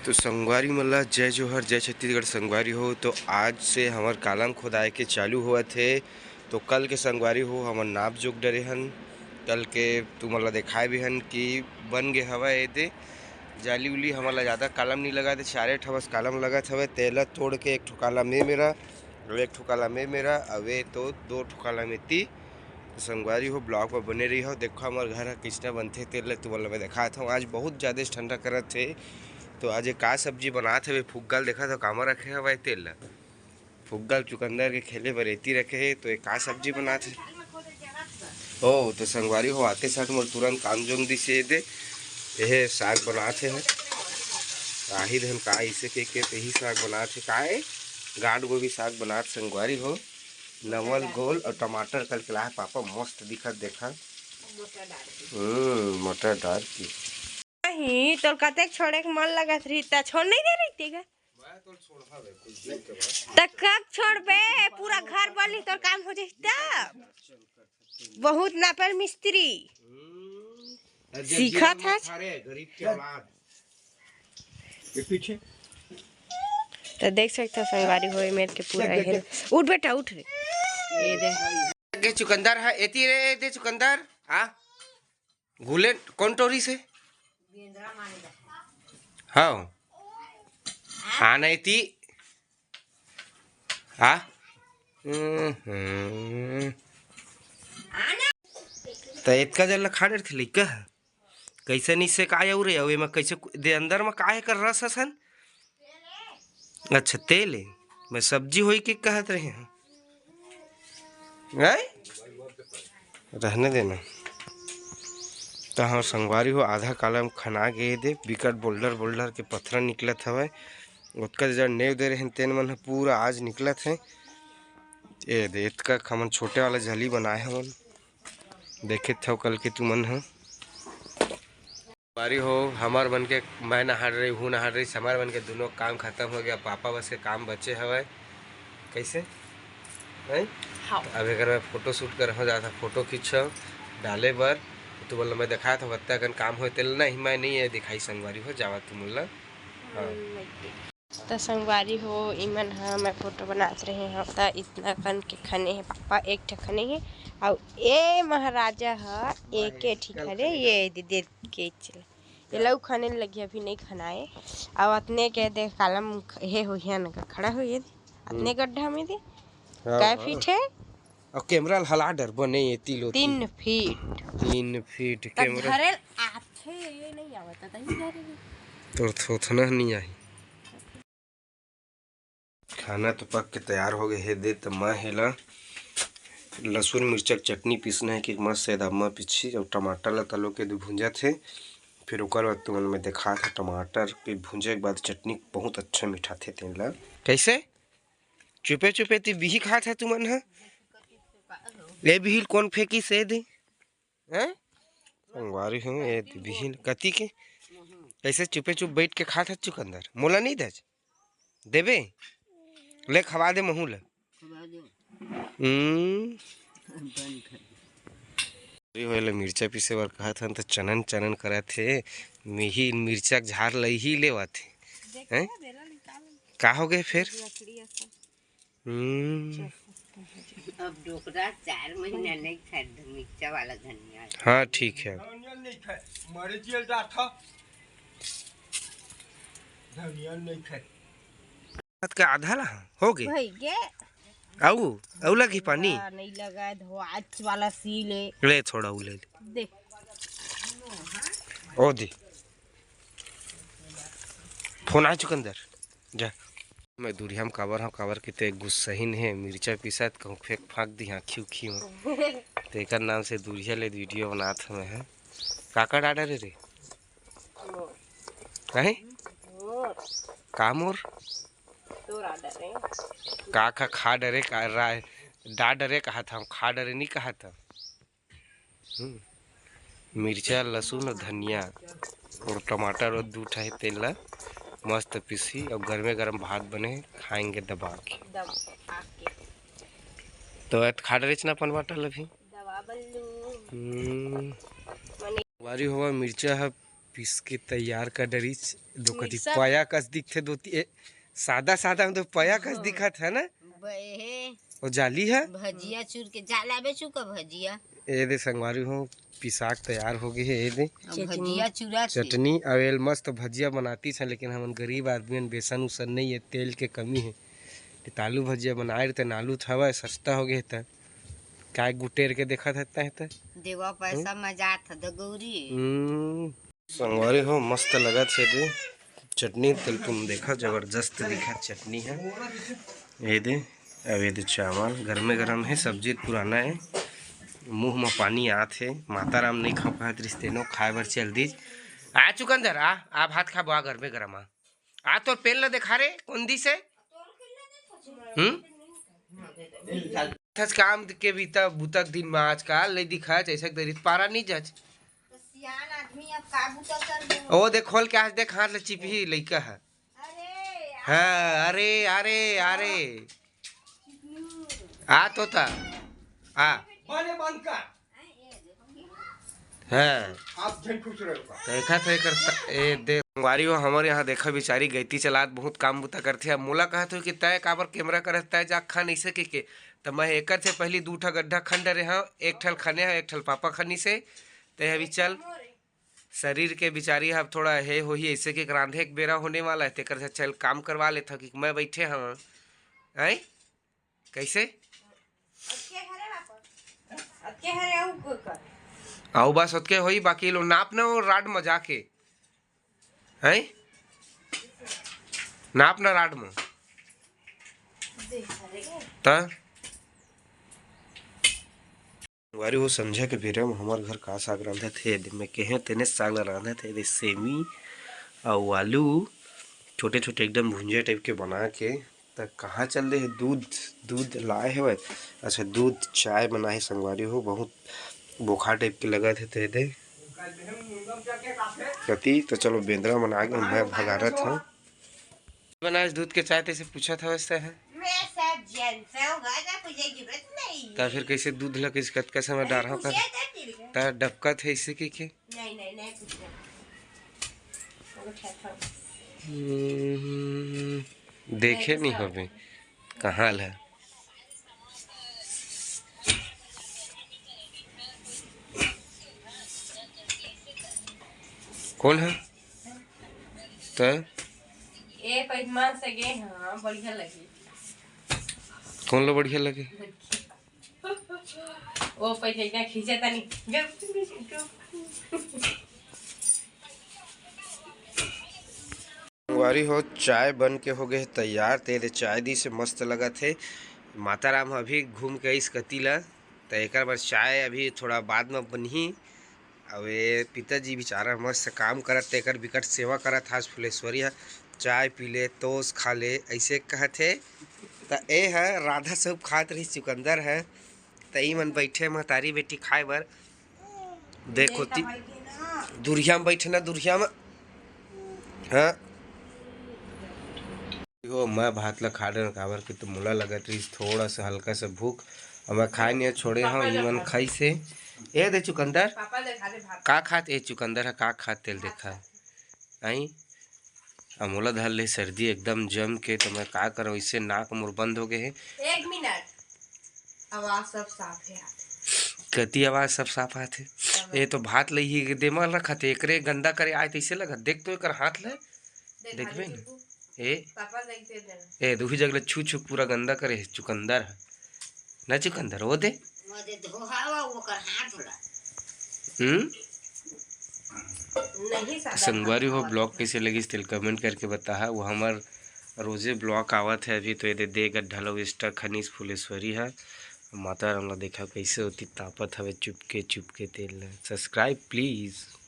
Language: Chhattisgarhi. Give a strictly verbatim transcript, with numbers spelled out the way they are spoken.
तो संगवारी मन ला जय जोहार, जय छत्तीसगढ़ संगवारी हो। तो आज से हमर कालम खोदाए के चालू होवत हे। तो कल के संगवारी हो हमन नाप जोख डरे हन, कल के तुमन ला देखाए भी हन कि बन गे हवय। एदे जाली उली हमन ला ज़्यादा कालम नहीं लगा दे, चारे ठा बस कालम लगत हवय। तेला तोड़ के एक ठो कालम ए मेरा, एक ठो कालम ए मेरा, अवे तो दो ठो कालम एती। तो संगवारी हो, vlog पर बने रही हो। देखो हमर घर ह किसना बनथे, तेल ले तुमन ल मैं देखात हूँ। आज बहुत ज़्यादा ठंडा करत हे, तो आज ये का सब्जी बनात हवे? फुग्गा ल देखत हो, कामा रखे हवय तेल ल। फुग्गा ल चुकंदर के खेले बर एती रखे हे, तो ये का सब्जी बनात हे? ओ, तो संगवारी हो, आते साथ मोर तुरंत काम जोम दिसे दे। यह साग बनात हे, आही धन का इसे के, के, यही साग बनात हे। का ए? गांठ गोभी साग बनात संगवारी हो। नवल गोल और टमाटर कल के लाहे पापा, मस्त दिखत देखा। हम्म, मटर डाल के। नहीं, तोर कतेक छोड़े के मन लगत रही, त छोड़ नहीं दे रही थी का? त कब छोड़बे? पूरा घर बनी, तोर काम हो जाई त। बहुत नापर मिस्त्री। सीखत है। गरीब के औलाद। ये पीछे। तो देख सकते हो संगवारी हो, मेर के पूरा देख, देख, हेल। देख। उठ बेटा, उठ रे। ये दे। ये चुकंदर है, एती रे, ये दे चुकंदर। हाँ। गुलेन कौन टोरी से? हाँ। हाँ, नहीं ती। हाँ। हम्म। त एतका जन ल खा डरथे लइका ह? कैसे नहीं से काय अउ रे? अउ एमा कैसे कु-, दे अंदर म काय कर रस हसन? अच्छा, तेल ए। मैं सब्जी होई के कहत रहे हैं। हैं? रहने देना। त हमर संगवारी हो, आधा कालम खना गे दे, बिकट बोल्डर बोल्डर के पथरा निकलत हवय। ओतका जड़ नेव दे रहेन, तेन मन ह पूरा आज निकलत हे। ए दे, एतका हमन छोटे वाला झली बनाए हवन, देखे थव कल के तुमन ह। बारी हो, हमर मन के, मैं नहाड़ रही हूँ, नहाड़ रही, हमर मन के दोनों काम खत्म हो गया, पापा बस के काम बचे हवय। कैसे? हैं? हाँ। अब एकर मैं फोटो शूट कर हो जाता, फोटो खींचो डाले बर। तो बोला मैं दिखाया था, बत्ता कन काम होए तेल नहीं, मैं नहीं ये दिखाई संगवारी हो, जावा तुम बोला। हाँ। हम्म, तो संगवारी हो, इमन ह मैं फोटो बनात रहे हव, त इतना कन के खने हे पापा, एक ठे खने हे, अउ ए महाराजा ह एके ठीक हरे, ये दे, दे के चले। ये लऊ खने लगी, अभी नहीं खनाए। अउ अतने के दे कालम ख-, हे होइहन का खड़ा होइए दे। अतने हम्म। गड्ढा में दे। हाँ, कै हाँ। फीट हे? अउ कैमरा ल हला डर बने ये तीलो तीन फीट। तीन फीट तब कैमरा। धरे आथे, नहीं आवत, तहीं धरे। तोर थोथना नहीं आई। खाना तो पक के तैयार हो गए हे दे, त मैं हेला लहसुन मिर्चा के चटनी पीसना है कि मस्त से दम्मा पीछी और टमाटर ला तलो के दे भूंजत हे। फिर ओकर बाद तुमन में देखा था टमाटर के भूंजे के बाद चटनी बहुत अच्छा मिठाथे तेन ला। कैसे? चुपे चुपे ती बिही खात है तुमन ह? ले बिहिल कौन फेंकी से दे? हैं? संगवारी हो, ए बिहिल कती के? ऐसे चुपे चुप बैठ के खात है चुकंदर। मोला नहीं दे? देबे? ले खवा दे महू ले। हम्म। ये होए ले मिर्चा पीसे बर कहत हन त चनन चनन करत हे। मिही मिर्चा के झार लई ही लेवत हे। हैं? का हो गए फिर? हम्म। अब डोकरा चार महीना नहीं खाए, मिर्चा वाला धनिया। हाँ, ठीक है। धनिया नहीं खाए, मरे जियल जात ह। धनिया नहीं खाए। भात का आधा ला हो गए। भई गे। आऊ, आऊ लगी पानी? आ, नहीं लगा है, धो आज वाला सी ले। ले थोड़ा ऊ ले ले। दे। ओ दे। फोन आ चुकंदर। जा। मैं दूरिया में काबर हूँ, काबर के ते गुस्सहीन है, मिर्चा पिसात कहूँ फेंक फांक दी आँखी उखी में। तेकर नाम से दूरिया ले वीडियो बनात हूँ मैं, हाँ। काका डाडर रे? काहे? का मोर? तोर आडर है। का, का खा डरे, का रा-, डा डरे कहा था, हम खा डरे नहीं कहा था। हम्म। मिर्चा, लहसुन और धनिया और टमाटर और दू ठा है, तेल ला मस्त पीसी और गरमे गरम भात बने, खाएंगे दबा के। दबा के। तो एत खा डरे चना पन बाटल अभी। दबा बल्लू। हम्म। मने बारी होवा मिर्चा है, पीस के तैयार कर डरिस। दो कति मिर्चा। पया कस दिखथे, दो ती-, ए, सादा सादा में तो पया कस हाँ। दिखत है ना। बे हे। वो जाली है। भजिया चूर के जाला बे चुका भजिया। ए दे संगवारी हो, पिसाक तैयार हो गए हे। ए दे अब चटनी। भजिया चूरा के। चटनी अउ एल मस्त भजिया बनाती है, लेकिन हमन गरीब आदमी हन, बेसन उसन नहीं है, तेल के कमी है। त आलू भजिया बनाए रहे, त आलू थवा सस्ता हो गए त काय गुटेर के देखत हता है त। देवा पैसा में जात ह द गौरी। हम्म। संगवारी हो, मस्त लगत हे दे चटनी, तेल तुम देखा, जबरदस्त दिखा चटनी है। ये दे, अब ये दे चावल गरमे गरम है, सब्जी पुराना है। मुंह में पानी आत है, माता राम नहीं खा पात रिश्ते नो खाए बर चल दीज। आ चुकंदर, आ, आ भात खा बा गरमे गरम आ। आ तोर पेल ल देखा रे, कौन दी से? हम्म? थस काम के बीता बुतक दिन में आजकल ले दिखा जैसे दरित पारा नहीं जच। तो सियान आदमी अब का बूता कर दे। ओ देख खोल के आज देख हाथ ले चिपही लइका है। अरे यार। हाँ, अरे, अरे, अरे। आ तोता। आ। बने बंद कर। हाँ। आप झन खुश रहो। देखा थे करता, ए दे। संगवारी हो, हमर यहाँ देखा बिचारी गैती चलात बहुत काम बुता करथे। अब मोला कहत हो कि तय काबर कैमरा करत, तय जा खन ऐसे के के। त मैं एकर से पहली दू ठा गड्ढा खन डरे हव, एक ठल खने हव, एक ठल पापा खनी से। तय अभी चल। शरीर के बिचारी अब थोड़ा हे होही, ऐसे के रांधे के बेरा होने वाला है, तेकर से चल काम करवा लेथव कि मैं बैठे हव। हैं? कैसे? अतके हरे बापा। अतके हरे अउ कोई कर। अउ बस ओतके होई, बाकी लो नाप न वो राड म जाके। हैं? नाप न राड म। दे हरे। त? संगवारी हो, संझा के बेरा म हमर घर का साग रांधत हे, दे मैं केहे तेने साग ला रांधत हे, दे सेमी अउ आलू छोटे-छोटे एकदम भुंजिया टाइप के बना के। त कहाँ चल दे हे? दूध, दूध लाए हवय। अच्छा, दूध चाय बनाए हे संगवारी हो, बहुत बोखा टाइप के लगत हे, ते दे कति। त चलो, बेंदरा मन आ गे, मैं भगारत हव। बनाए दूध के चाय तैसे पूछत हवस ते ह? मैं सब जानता हूँ, आज आप मुझे जरूरत नहीं है। त फिर कैसे दूध ल कैसे कतका समय मैं डारहव का? पूछे था तेरे को। त डबकत हे इसे के, के? नहीं, नहीं, नहीं पूछना। वो ठहर। हम्म, देखे नहीं नहीं, तो होबे। कहाँ ल? कौन है? त? ए, पहलवान से गे, हाँ, बढ़िया लगी। कौन लो बढ़िया लगे? ओ, पहले इतना खींचा था नहीं। संगवारी हो, चाय बन के हो गए हे तैयार। ते दे चाय दी से मस्त लगत हे। माता राम अभी घूम के आइस कती ला, त एकर बर चाय अभी थोड़ा बाद में बनही। अब ये पिताजी बेचारा मस्त काम करत, तेकर बिकट सेवा करत। आज फुलेश्वरी ह चाय पी ले, तोस खा ले, ऐसे कहत हे। त ए ह राधा सूप खात रही, चुकंदर ह। त ई मन बैठे महतारी बेटी खाए बर। देखो ती दुरिया में बैठे ना, दुरिया में। हाँ। हो, मैं भात ला खा डरेंव, काबर कि तो मोला लगत रहिस थोड़ा सा हल्का सा भूख, अउ मैं खाए नहीं छोड़े हव, पापा ई मन खाइस हे। ए दे चुकंदर, पापा ले खा ले भात। का खात ए चुकंदर ह, का खात तेल देखा। आई, अउ मोला धर ले सर्दी एकदम जम के, तो मैं का करंव, इससे नाक मोर बंद हो गए हे। एक मिनट, आवाज सब साफ हे आथे। कति आवाज सब साफ आथे? ए तो भात लइही के दे म रखत हे, एकरे गंदा करे आय तइसे लगत। देख तो एकर हाथ ले, देख देखबे भाई न। ए, पापा देख दे देना। ए, दुही जगह ले छू छू पूरा गंदा करे हे चुकंदर ह। ना चुकंदर, वो दे। वो दे धोहावा, वो कर हाथ होला। हम्म? नहीं, सादा संगवारी हो, भात। Vlog कैसे लगिस तेल comment करके बताहा। वो हमर रोजे vlog आवत हे अभी, तो ये दे, दे गड्ढा लो Insta खनीस फुलेश्वरी ह। माता राम ला देखा कैसे होती तापत हवे चुपके चुपके तेल। Subscribe please।